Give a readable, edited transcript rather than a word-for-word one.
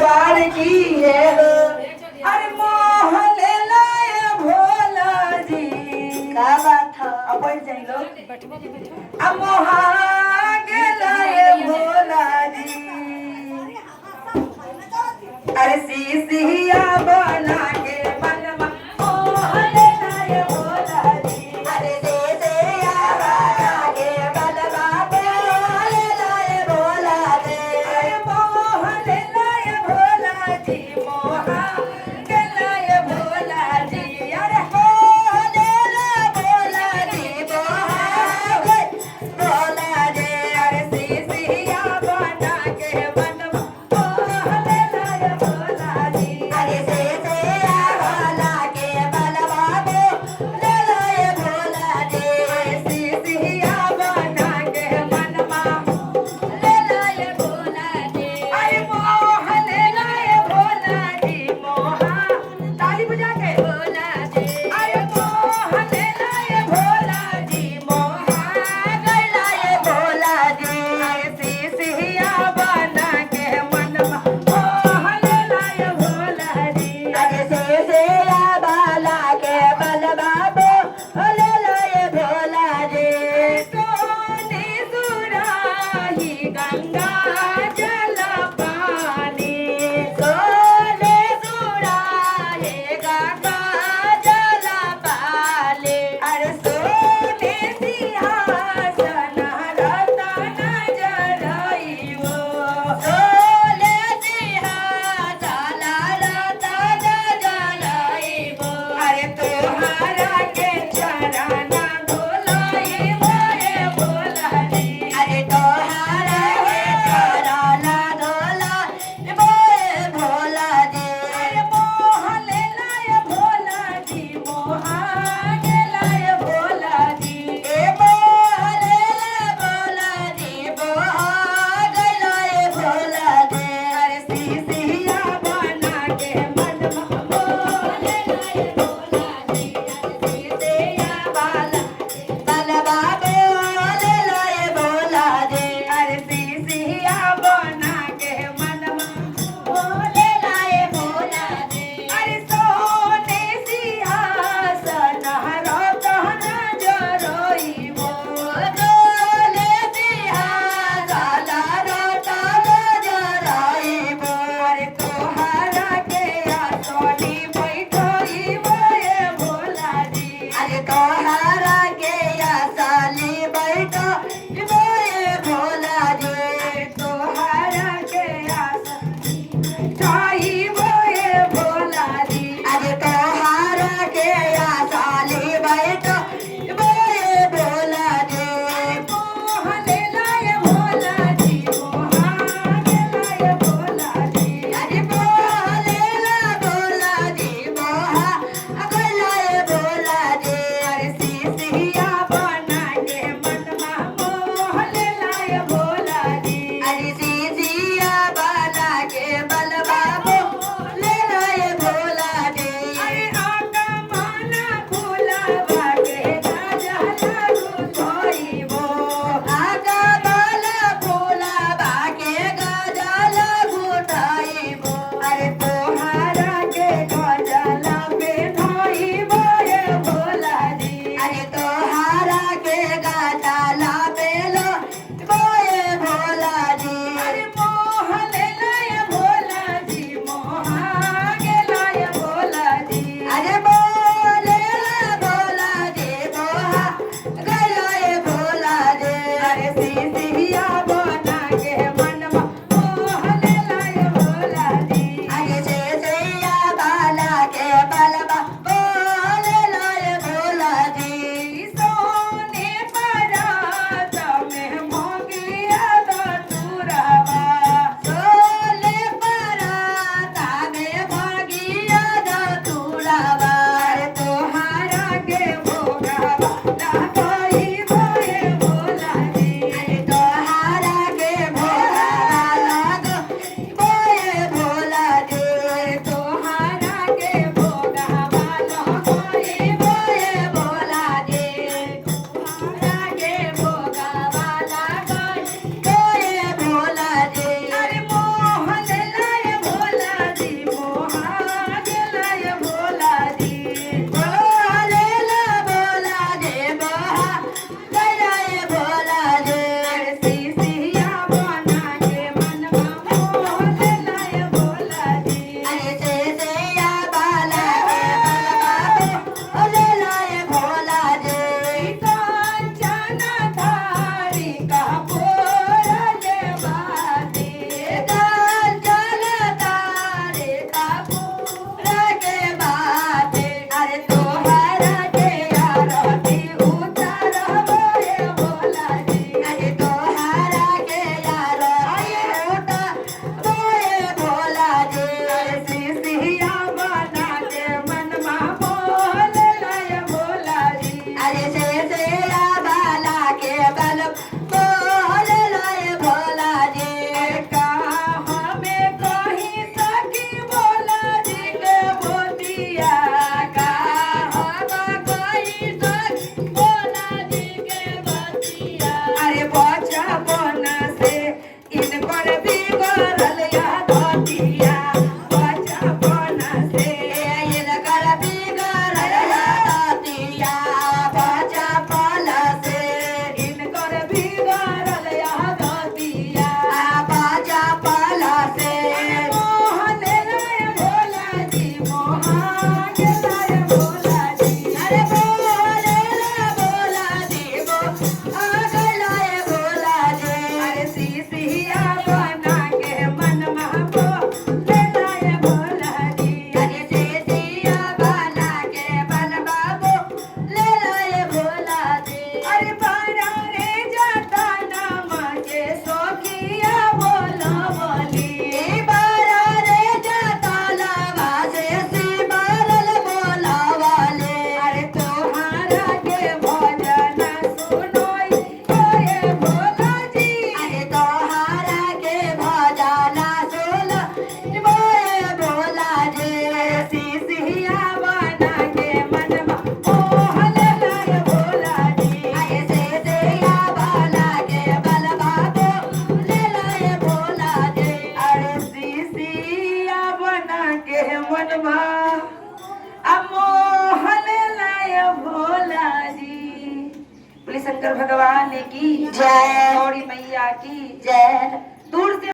दरबार की है हो। अरे मोह ले लाए भोला जी। का बात है? अब बैठ जाई लोग। अब मोहा गेलाए भोला जी। अरे सीसिया बना के मनवा मोह ले लाए भोला जी। अरे दे दे आवा के बलवा बोले लाए भोला दे। अरे मोह ले लाए भोला जी, मोहा गेलाए भोला जी। अरे बोले ला भोला जी, बोले भोला दे। अरे सीसिया बना के मनवा मोह ले लाए भोला जी। अरे आदतिया बचपन से। इनकर बिगड़ल आदतिया बचपन से। इनकर बिगड़ल आदतिया बचपन से। मोहन लाय भोला जी, मोहन लाय भोला जी। अरे बोले भोला जी, बो आगलाए भोला जी। अरे सीसिया बना के मन महबो लाय भोला जी। अरे सिसिया बना के बन बाबू ले लाए भोला जी। अरे बारा रे जाता नाम के सोखिया बोलो बोली। बारा रे जाता लावा से सिमरल बोला वाले। अरे तोहारा के भजन सुनोई ओए भोला जी। अरे तोहारा के भजना सुन बोए भोला जी। सीसिया बना के मनवा मोहन लाय भोला जी। अरे सिसिया बना के बन बाबू ले लाए भोला जी। अरे सीसिया बना के मनवा मोहन लाय भोला जी। बोले शंकर भगवान की जय। गौरी मैया की जय। दूर से।